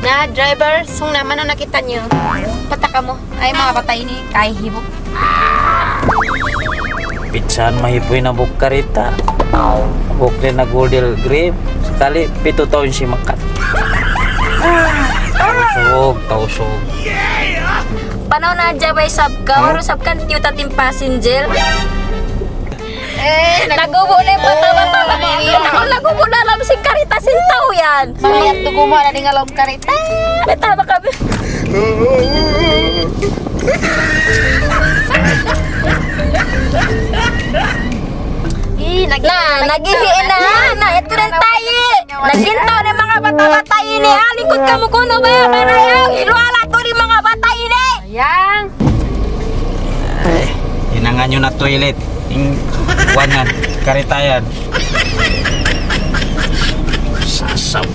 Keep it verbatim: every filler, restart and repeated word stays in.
Na, driver, sung naman ang nakita niyo. Pataka mo. Ay, mga patay ini, kahihibok. Pitsahan mahipuy na buk karita. Buk rin na Golden Grip. Sakali, pitu taon si makat. Tausug, tausug. Panaw na hadja bay sab ka, waru sab kan tiyuta tim passenger. Eh, nagubo na yung bata-bata. Nagubo na lang si karita sin tau yan. Mga yat dugo mo, ada di nga loob karita. Bata ba kami? Eh, nag- Na, nagihi na. Na, ito na tayo. Nagintaw na mga bata-bata ini. Ah, lingkod ka mo kuno ba? Marayaw, iluwala to ni mga bata ini. Yang. Ay, hinangan nyo na toilet. Yung kuwan yan, karita yan. Sasaw.